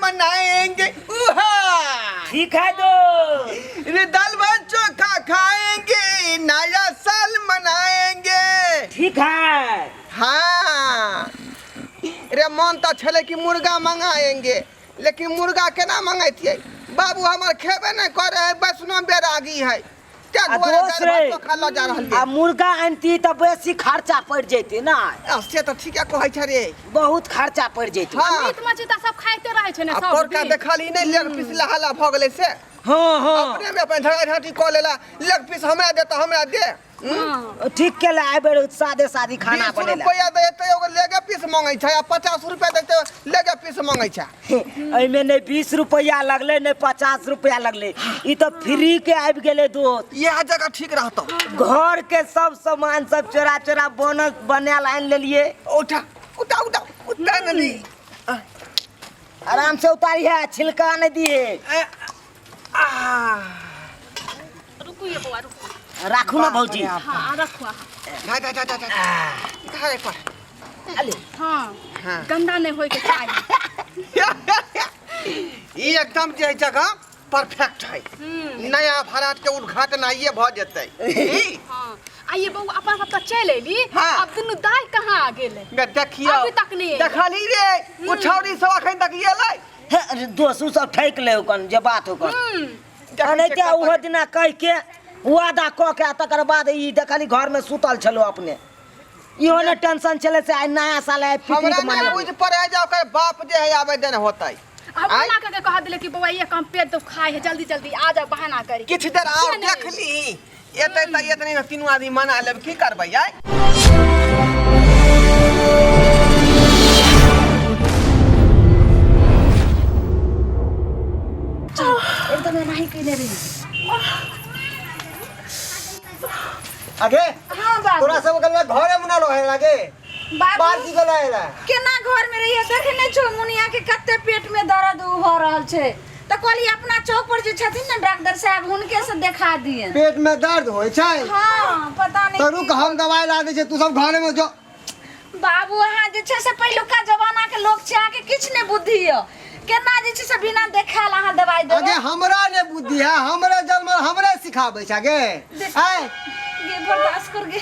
मनाएंगे। उहा। ठीक है दोस्त। रे दाल भात चोखा खाएंगे, नया साल मनाएंगे। ठीक है। हाँ रे, मन तऽ छलै कि मुर्गा मंगाएंगे, लेकिन मुर्गा केना मंगैतियै? बाबू हमर खेबे नहि करे है, वैष्णो बैरागी है, ताहि आ दुआरे दोस्त दालि भात रे, चोखा लऽ जा रहल आ मुर्गा आनती तऽ बेसी खर्चा पड़ि जैती ना। आ से तऽ ठीके कहै छै रे। बहुत खर्चा पड़ि जैती। हाँ। मीट मछली तऽ सब खाइते रहै छै ने। आ सब पोरका दिन। देखली नहि, लेग पीस लहाला भऽ गेलै से। हाँ हाँ। अपने में अपन झगड़ा झाँटी कऽ लेला, लेग पीस हमरा दे तऽ हमरा दे। हाँ। ठीक केला, एहि बेर सादे सादी खाना 20 बनेला। रुपया देते एगो लेगे पीस मांगै छै, आ 50 रुपया देते लेगे पीस मांगै छै। एहिमे नहि 20 रुपया लगलै, नहि 50 रुपया लगलै, ई तऽ फ्री के आबि गेलै दोस्त। इएह जगह ठीक रहतौ। घर के सब सामान सब चोरा चोरा बनल बनायल आनि लेलियै। उठा उठा उठा उठा नली। आराम से उतारी है, छिलका नहीं दिए। आ रुकू ये बौआ, रुकू। राखू ना भौजी। हाँ, रखू अहाँ। जा जा जा जा जा धारे पर। अले। हाँ। हाँ। गंदा नहीं होय के चाही। ई एकदम जे जगह परफेक्ट है। नया भारत के उद्घाटन आइए भऽ जेतै ई? हाँ, आ ये बौआ, अपन सब तऽ चलि अयली। हाँ। अब दुनू दाइ कहाँ आ गेलै? बे देखियौ। अभी तक नहि एलै। देखलही रे, ओ छौरी सब अखन तक एलै? हे, अरे दोस्त, उ सब ठकि ले ओकन जे बात ओकन। देखै एनाहिते छियै। ओहो दिना कहि के वादा कऽ के आ तकर बाद ई देखली घरमे सुतल छलो अपने। इहो ने टेंशन छलै से आइ नया साल आइ हमरा पिकनिक नहि मनेबै। बुझि पड़े जे ओकर बाप जे है आबै देने होतै। अब आँय? बना करके कह दिले कि बौआ ये काम पेट दुखाए है, जल्दी जल्दी आ जाओ, बहाना करी। किछु देर और से नहि। देख ली, एतै तऽ एतने ने, तीनू आदमी मना लेब, की करबै आइ? एकदम एनाही कयने रही। आगे। हाँ बाबू। तोरा सब के घरे मुना रहे लागे। बाबू। बाहर की गेला एला? केना घर में रहिए? देखे नहीं छो मुनिया के कते पेट में दर्द भ रहल छै, तऽ कहली अपना चौक पर जे छथिन ने डॉक्टर साहब, हुनके से देखा दिए। पेट में दर्द होइ छै? हाँ, पता नहीं। तऽ रुक, हम दवाई ला दै छियै, तू सब घरे में जो। बाबू, अहाँ जे छै से पहिलुका जमाना के लोक छै, अहाँके किछु नहि बुद्धि यऽ। केना जे छै से बिना देखायल अहाँ दवाई देबै? आगे हमरा ने बुद्धि है? हमरे जन्म हमरे सिखाबै छै आगे? आय। गे बर्दाश्त कर गे।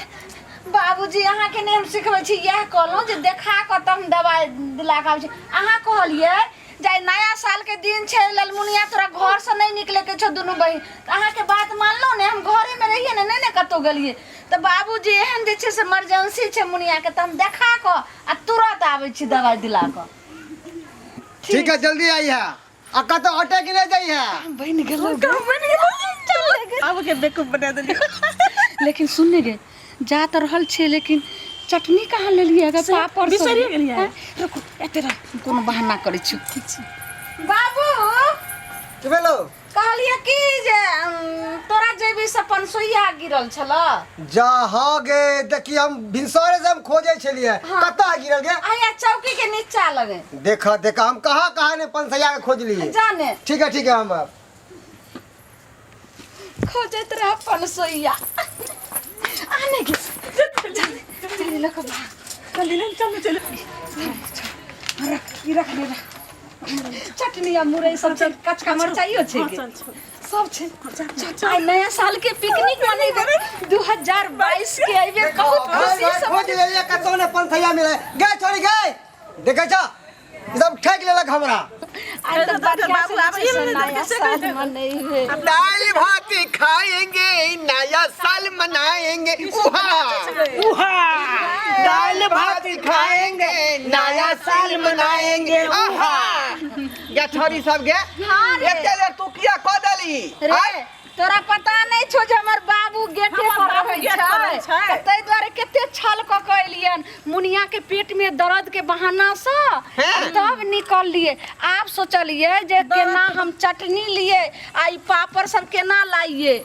बाबूजी, अहाँके नहि हम सिखबै छी, इएह कहलहुँ जे देखा कऽ तब हम दवाइ दिला कऽ आबै छी। अहाँ कहलियै जे आइ नया साल के दिन छै ललमुनिया, तोरा घर से नहीं निकले के छौ दुनू बहिन, तऽ अहाँके बात मानलहुँ ने, हम घरे में रहियै ने, नहि ने कतहु गेलियै। तऽ बाबूजी, एहन जे छै से इमरजेंसी छै मुनिया के, तऽ हम देखा कऽ आ तुरत आबै छी दवाइ दिला कऽ। ठीक है, जल्दी आई है आ कतौ अटक नहि जाइ है। बनि गेलौ गे, बनि गेलौ, चल गे। आब के बेवकूफ बना देली। लेकिन सुन ने गे, जा तऽ रहल छियै, लेकिन चटनी कहाँ लेलियै? अगर पापड़ सब बिसरिए गेलियै। हैं? रुकू, एते रह, हम कोनो बहाना करै छी। ठीक छै। बाबू। की भेलौ? कहलियै कि जे तोरा जेबी से पनसोइया गिरल छल। जा हाँ गे, देखी हम भिनसरे से हम खोजे छलियै। हाँ। कतऽ गिरल गे? आया चौकी के नीचा लगे। देख देख, हम कहाँ कहाँ ने पनसैया के खोजलियै। जाने। ठीक है, ठीक है, हम आब। खोजैत रह पनसोइया। आने गे, चल चल लऽ कऽ भाग। चल चल चल। रख, ई रख ले, रख। चटनी आ मुरई सब छै, कचका मरचाइयो छै हाँ, गे। चल चल। सब छै। चल, आइ नया साल के पिकनिक मनेबै 2022 के। एहि बेर बहुत भाई खुशी भाई से खोज लेलियै, कतौ ने पनसैया मिले गे। छोड़ी गे, देखै छ, ई सब ठकि लेलक हमरा। आइ तऽ बढ़िया बाबू से आबैये जे छै ने नया दरके से साल कहि मनेबै। दाल भात खाएंगे, नया साल मनाएंगे, उहा। उहा। दाल भात खाएंगे, नया साल मनाएंगे, आहा। गे छोरी सब गे। हाँ रे। एते देर तू किया कऽ देली? रे आय? तोरा पता नहीं छौ जे हमर बाबू गेटे हमर पर बाबू रहै गेट पर रहै छै, छै। तऽ ताहि दुआरे कते छल कऽ के एलियन मुनिया के पेट में दर्द के बहाना से। हैं? तब निकललिए। आब सोचलिए जे केना हम चटनी लिए आ ई पापड़ सब केना लाइए,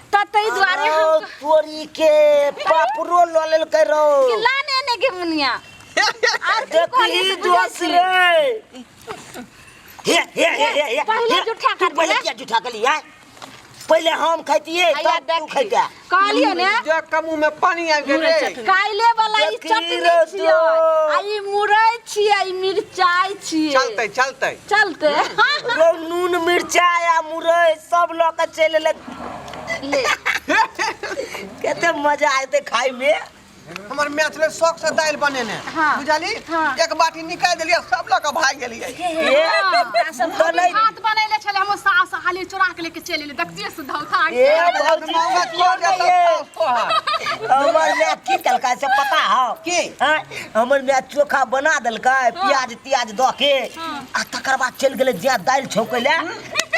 तऽ ताहि दुआरे हम तोरी के, पापड़ो लऽ लेलकै रौ। कि ला ने ने गे मुनिया, आर की कहलिए देखी से बुझै दोस्त छी। रे, हे हे हे हे हे। पहिले हे, जूठा तू कर पहिले दिहे। किया जूठा कली आय? पहिले हम खैतियै आया तब तू देखी। खैता। कहलियो ने। जे के मुंह में पानी आबि गेल रे। काइले वाला ई देखी चटनी रे छियै दोस्त। आ ई मुरई छियै, ई मिरचाई छियै। चलतै चलतै। चलते। रौ नून मिरचाई आ मुरई सब लऽ के चलि एलै। ले। कते मजा एतै खाय में। हमर माय छलै शौक से दालि बनेने। हाँ। बुझली? हाँ। एक बाटी निकालि देलियै, सब लऽ कऽ भागि गेलियै। ए, तऽ नहि भात बनेले छलै हमर सास, हाली चोरा के लेके चलि एलै, देखतियै सुधा उठा के। ए भौजी, मौगा देखियौ तोड़ ने देतौ ये। साउस तोहर। हमर माय की केलकै से पता हौ? की? आँय, हमर माय चोखा बना देलकै प्याज तियाज दऽ के आ तकर बाद चलि गेलै जे दालि छौकै लए,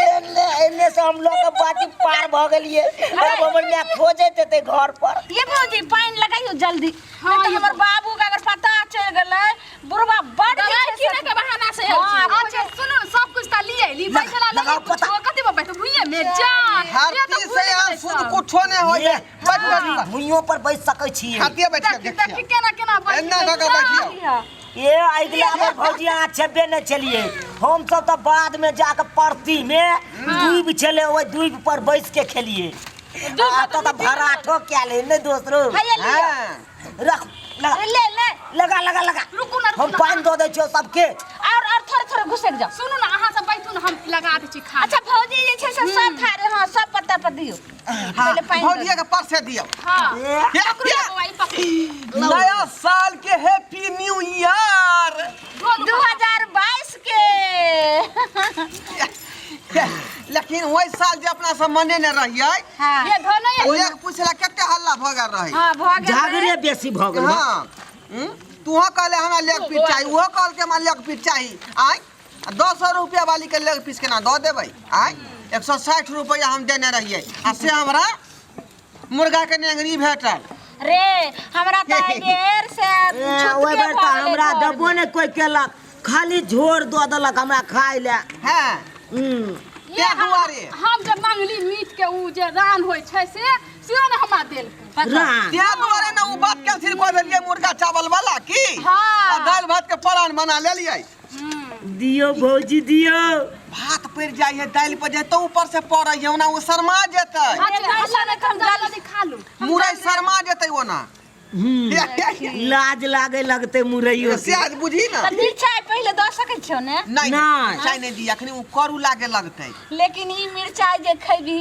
एने एने से हम लऽ के बाटी पार भऽ गेलियै। अब हमर माय खोजैत हेतै घर पर। ये भौजी पानि लगाइयो जल्दी, हाँ, नहीं तो ये हमर बाबू के अगर पता चल गेलै, बुढ़वा बड़ दवाई जे छै किने से- के बहाना से हाँ, अच्छा सुनू, सब कुछ त लिए ली, लगा- बैठला लगाओ लगे पता। कुछ कथि पर बैठो भुइये में जा। ये धरती तो से भूल यहाँ गेलै शुद्ध सब। कुछो नहि होइ ये, छै। बैठ बैठ। भुइयों पर बैस सकै छी। छातिए बैठ के देखी देखियौ। देखी केना केना बैठ एना गेलै। कऽ के बैठियौ। ए अगिला बेर भौजी अहाँ छेबे नहि छलियै, हम सब तऽ बाद में जाके परती में दूबि छलै, ओहि दूबि पर बैस के खेलियै। आ तऽ तऽ भराठो कए ले नहि दोस्त रौ। हैया लिअ। हाँ। रख लगा। ले ले। लगा लगा लगा। रुकू ना, रुकू हम ना। पानि दऽ दै छियौ सबके। और थोड़े थोड़े घुसक जाओ। सुनू ना, अहाँ सब बैठू ना, हम लगा दै छी खा। अच्छा भौजी जे छै से सब थारे, हाँ सब पत्ता पर दियौ। हाँ, पहिले पानि दऽ भौजिया के परसे दियौ। हाँ। ए, पकड़ू ना बौआ, ई पकड़ू। नया साल के हैप्पी न्यू ईयर। धो लू। 2022 के। लेकिन ओहि साल जे अपना सब मनेने रहियै, हाँ। ये धो नहीं। ओहि के पूछला कते हल्ला भऽ गेल रहै। हाँ भऽ गेल। झगड़े बेसी भऽ गेल। हाँ। तूहो कहले हमरा लेग पीस चाही, ओहो कहलकै हमरा लेग पीस चाही। आँय, 10 रुपया वाली के लेग पीस केना दऽ देबै? आँय, 160 रुपया हम देने रहियै आ से हमरा मुर्गा के नेंगरी भेटल। रे हमरा तऽ एहि बेर से ए, ओहि छुतके बेर भऽ तऽ गेलै हमरा घरमे। देबो नहि कोइ केलक, खाली झोर दऽ देलक हमरा खाय लए। हाँ। ये तें दुआरे। हम जे मंगली मीट के उ जे रान होइ छै से सेहो ने हमरा देलकै। रान। तें दुआरे ने उ बात कैंसिल कऽ देलियै मुर्गा चावल वाला की? हाँ। आ दालि भात के प्लान बना लेलियै। दियौ भौजी दियौ। भात पड़ि जाइ है दालि पर जाइ तऽ ऊपर से पड़ै है, ओना ओ शर्मा जेतै। अच्छा, हल्ला नहि कर, जल्दी खा लू। मुरई शर्मा जेतै ओना। लाज लागे लगतै मुरैयो से आज बुझी ना। तऽ मिरचाइ पहिले दऽ सकै छियौ ने? नहीं नहि। चाय नहीं दी, अखनी उ करू लागे लगतै। लेकिन ई मिरचाइ जे खैबही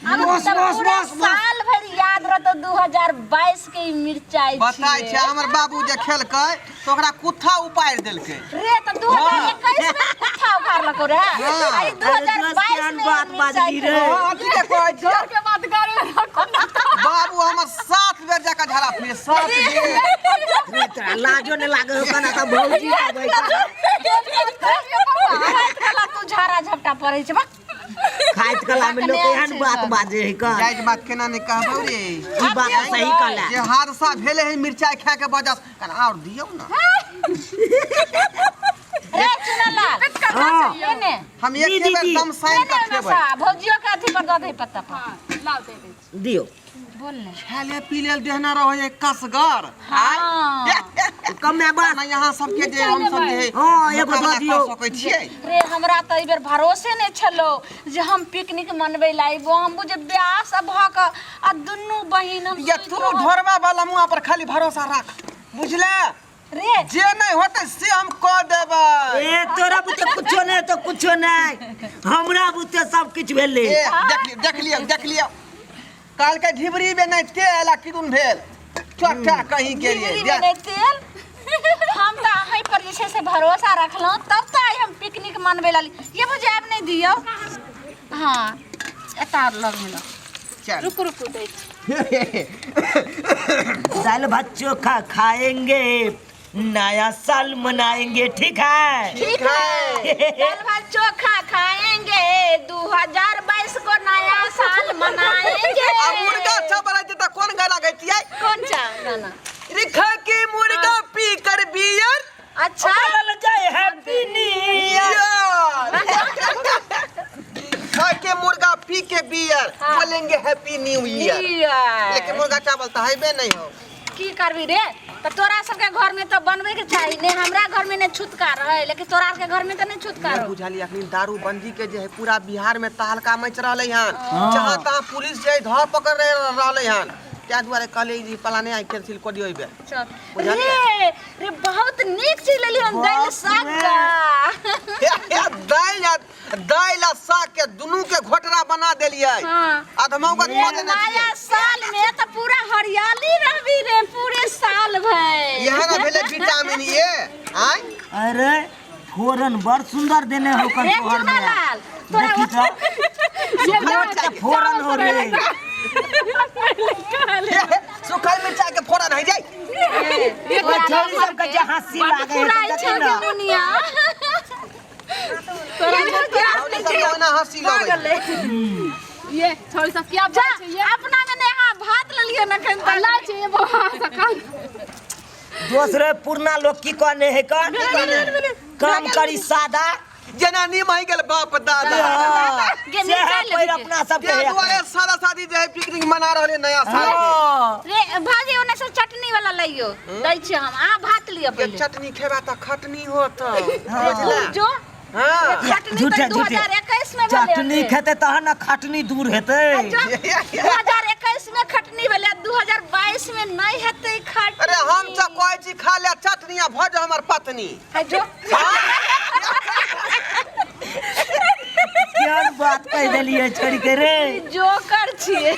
बस, तऽ बस, पूरा बस, बस। साल भरि याद रहतौ 2022 के ई मिरचाइ बताइ छियै। छै हमर बाबू जे खेलकै तऽ ओकरा कुत्था उपारि देलकै। रे तऽ 2021 में कुत्था उखाड़लको रे। हाँ। आ ई 2022 केहन में बात मिरचाइ बाजली रे। खेलकै। हाँ, ठीके कहै छियै। घर के बात घर में रखू ना। बाबू हमर 7 बेर जाकर झाड़ा फिर 7 बेर। रे, तोरा लाजो नहि लागे हो कना तऽ भौजी आबै छै। खाइत कला तू झाड़ा झपटा पड़ै छै बक। खाइत कला में लोक एहन बात बाजे है कन। जाइत बात केना नहि कहबौ रे। ई बात सही कहला। जे हादसा भेलै है मिरचाइ खाय के वजह से, कना आओर दियौ ना। रे चुनालाल। हाँ। एने। हम एक दी, बेर दी। दम साइन एने के खेबै। मसा भौजियो के अथी पर दऽ दे पत्ता पर। हाँ, लाउ दे दै छी। दियौ। बोल ने। खाय पी लेल देहना रहै है कसगर। हाँ। कमे बस। ना यहाँ सबके जे हम सब जे है हाँ, एगो मुकाबला दऽ दियौ। कऽ सकै छियै। रे हमरा तऽ एहि बेर भरोसे नहि छलो जे हम पिकनिक मनबै लए अयबो, हम बुझे ब्याह सब भऽ कऽ आ दुनू बहिन हम या सुति तू रहब। ढोरबा वाला मुँह पर खाली भरोसा राख, बुझले? रे जे नहीं होते से हम कऽ देबै। ए तोरा बुते कुछो नहीं तो कुछो नहीं, हमरा बुते सब किछु भेलै। ए देख लियौ, देख लियौ, देख लियौ। कहलकै ढिबरी में नहीं तेल आ किदुन भेल चट्टा कहीं के लिए। ढिबरी में नहीं तेल। हम तऽ अहीं पर जे छै से भरोसा रखलहुँ, तब तऽ आइ हम पिकनिक मनबै लाली। ये बुझे आब नहि दियौ। हाँ एता लग में लग। चल। रुकू रुकू दै छी। दाल भात चोखा खाएंगे, नया साल मनाएंगे, ठीक है? ठीक है। दाल भात चोखा खाएंगे, 2022 को नया साल मनाएंगे। आ मुर्गा चावल रहते तऽ कोन गाना गैतियै? कौन सा गाना? रिखा के मुर्गा पी कर बियर। अच्छा। बोलल जाय हैप्पी न्यू ईयर। खा के मुर्गा पी के बियर, हाँ। बोलेंगे हैप्पी न्यू ईयर। ईयर। लेकिन मुर्गा चावल तऽ हेबे नहीं हो। की करबी रे, तऽ तोरा सबके घर में तऽ बनबे के चाही ने, हमरा घर में ने छुतका रहे, लेकिन तोरा के घर में तऽ नहीं छुतका रहो। बुझलियै अखनी दारूबंदी के जे है पूरा बिहार में तहलका मच रहलै हन, जहाँ तहाँ पुलिस जे है धर पकड़ रहलै हन। ताहि दुआरे कहलियै जे प्लाने आइ कैंसिल कऽ दियौ एहि बेर। चल। बुझलियै? रे रे, बहुत नीक चीज लेलियै हन, दालि साग का। दालि आ दालि आ साग के दुनू के घोटरा बना देलियै। अधमौगत कऽ देने नया छियै। साल में तो पूरा हरियाली रहबी रे पूरे साल भर। इएह ने भेलै विटामिन ए। आँय। अरे, फोरन बड़ सुंदर देने हो कन रे तोहर में। चुनालाल, तोरा देखी तो मोट के फोरन हो रे। सुखल मिर्चा के फोरन है जाय। ओइ छौरी सबके जे हंसी लागे है फुराइ तऽ देखी छौ ने। गे मुनिया। तोरा छौरी सबके ओना हंसी लगै छै। ये छोरी सब क्या जा बोलै छै ये? अपना में नेहा भात लेलियै न एखन तक। अल्लाह छै ये बौआ सकाल। दोसरे पुरना लोग की कहने है कन काम करी सादा जेना निमहि गेल बाप दादा। गे, से मिरचाइ लेबही पैर गे। अपना सबके ताहि है। दुआरे सादा सादी जे है पिकनिक मना रहले नया साल के। हाँ। रे भाजी, ओने से चटनी वाला लइयो, दै छियै हम। अहाँ भात लिअ के पहिले। चटनी खेबा तऽ खटनी होत, बुझला? जो हाँ। खटनी झूठे, तऽ झूठे। 2021 में भेलै। चटनी खेते तहन ने खटनी दूर हेतै। 2021 में खटनी भेलै, 2022 में नहि हेतै खटनी। अरे, हम तऽ कहै छी खा ले चटनी आ भऽ जाउ हमर पत्नी। है जो। केहन बात कहि देलियै छोड़ि के रे? जोकर छियै।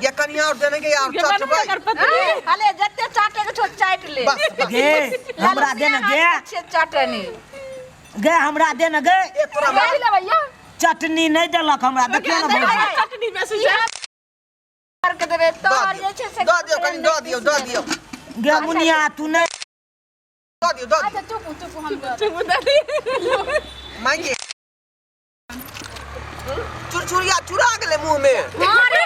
ये कनिया और देने के और चटबै। अले, जते चाटे के छौ चाटि ले। बस बस। गे, हमरा दे ने गे। छियै चटनी। गे, हमरा दे ने गे। ए तोरा कथी लेबै ये? चटनी नहि देलक हमरा, देखियौ ने भौजी। चटनी बेसी छै। के देबै दऽ तोहर दियौ। जे छै से। दऽ दियौ, कनि दऽ दियौ, दऽ दियौ। गे मुनिया, तू नहि दऽ दियौ, दऽ दियौ। अच्छा, चुप चुप, हम दऽ चुप दली। मांगे चुरचुरिया चुरा गेलै मुँह में। हाँ रे,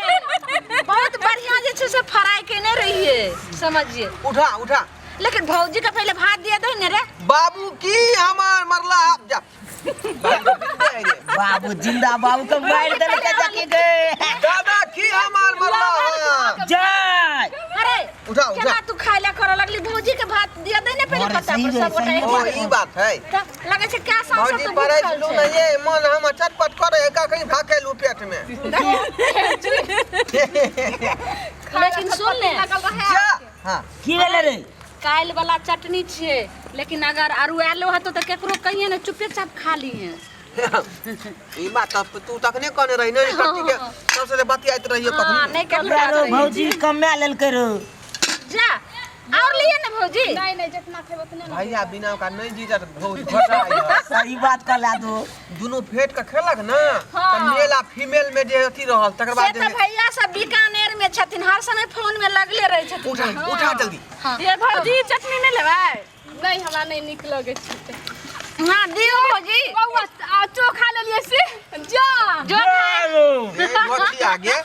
बहुत बढ़िया जे छै से फ्राई केने रहिए, समझिए। उठा उठा। लेकिन भौजी के पहले भात दिया दे ने रे। बाबू की हमार मरला जा बाबू जिंदा है रे। बाबू जिंदा, बाबू के मारि देलकै जाके गे। दादा की हमार मरला हाँ। जय। अरे, उठा उठा। केना तू खाय ला करऽ लगली? भौजी के भात दिया दे ने पहले। अरे, पता सही पर रे, सब गोटा सही एक ओ बार। ई बात है। तऽ लगै छै क्या सांस भौजी तो पढ़ै भूखल छलू छै। ने ये मन हम चटपट करे कखनी भाकेलू पेट में। लेकिन सुन ले। लगल रहे। जा हाँ। की भेलै रे? काल्हि वाला चटनी छियै, लेकिन अगर आरू आयलो हतो तऽ केकरो कहिए ने, चुपे चाप खा लीहे। ई बात तऽ तू तखने कहने रही ने कथी के सबसे जे बतियाइत रहियो तखने। नहि केकरो रो भौजी, कमा लेलकै रो। जा, और लिए ने भौजी। नहीं नहीं, जितना खेबै उतने ना। भैया बिना ओकरा नहीं जीजत भौज घोटा है। सही बात कहला दो। दुनू फेट के खेलक ने तऽ मेल आ फीमेल में जे अथी रहल तकर से बाद तऽ जे भैया सब बीकानेर में छथिन, हर समय फोन में लगले रहै छथिन। उठा उठा जल्दी। ये भौजी, चटनी नहि लेबै? नहीं, हमरा नहीं नीक लगै छै। हाँ, दियौ भौजी। बौआ, आ चोखा लेलियै से जा। जो ए घोटी आगे।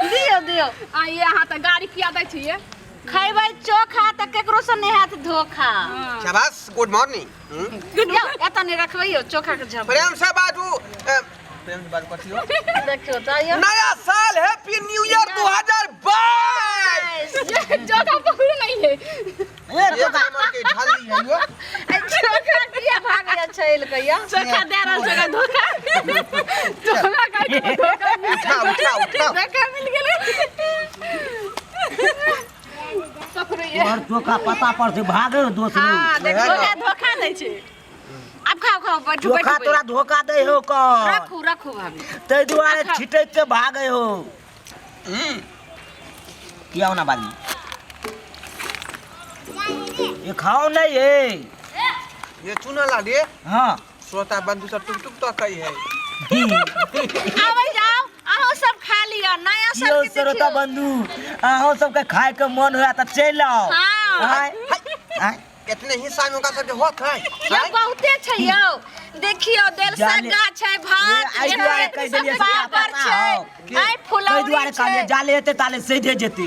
दियौ दियौ। आ ये अहाँ तऽ गाड़ी किया दै छियै? खैबै चोखा तऽ केकरो से नहि हैत धोखा। शाबाश, गुड मॉर्निंग। यौ, एतऽ नहि रखबै यौ चोखा के झप। प्रेम से बाजू, ए, प्रेम से बाजू कथी हो? देखियौ तऽ यौ। नया साल, हैप्पी न्यू ईयर 2022। ये चोखा पकड़ू नहीं है। ए एक नंबर के ढाली है यो। आ चोखा किया भाग चलि गया? चोखा दे रहल छै धोखा। चोखा खाइ के धोखा। उठा उठा उठा। धोखा मिल गेलै। पकड़ू ये। तोहर चोखा पता पर से भागे दोसरू। हाँ, देखो। धोखा धोखा दै छै। आब खाओ खाओ, बैठू। चोखा बैठू। तोरा धोखा दै हो कर। रखू रखू भाभी। ताहि दुआरे छिटक के भागे हो। किया ना बाली ये खाओ नहीं ये। ये चुना ला रे। हाँ। श्रोता बंधु सब टुक टुक तो कही है। आबै जाओ, अहूँ सब खा लिअ नया यौ साल के। श्रोता देखियौ। बंधु, अहूँ सबके खाय के मन हुआ तऽ चलि आउ। हाँ। आँय? आँय? इतने हिस्सा में ओकरा सबके होत है। यौ, बहुते छै यौ, देखियौ, देल जाले- सग्गा छै, भात ए, एहि दुआरे कहि देलियै से पापड़ पता छै, हौ। आइ ताहि फुलौरी दुआरे कहलियै छै जाले हेतै ताले सैधे जेतै।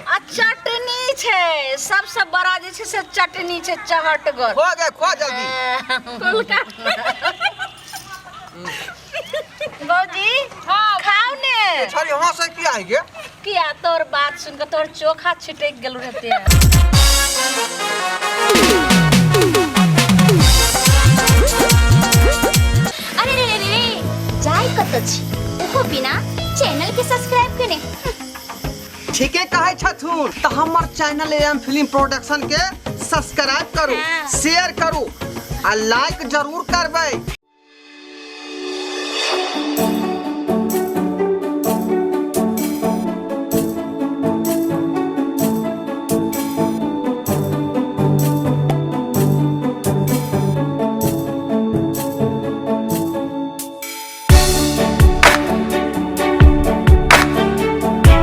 आ चटनी छै। सबसे बड़ा जे छै से चटनी छै चहटगर। खो गए, खो जल्दी। भौजी, खाउ ने। छड़ी हंसै किया है गे? किया, तोर बात सुन के तोर चोखा छिटक गेल रहते। अरे रे रे रे, जाय कतऽ छी ओहो बिना चैनल के सब्सक्राइब ठीके कहै छथुन। तऽ हमर चैनल एम फिल्म प्रोडक्शन के सब्सक्राइब करू, शेयर करू आ लाइक जरूर करबै।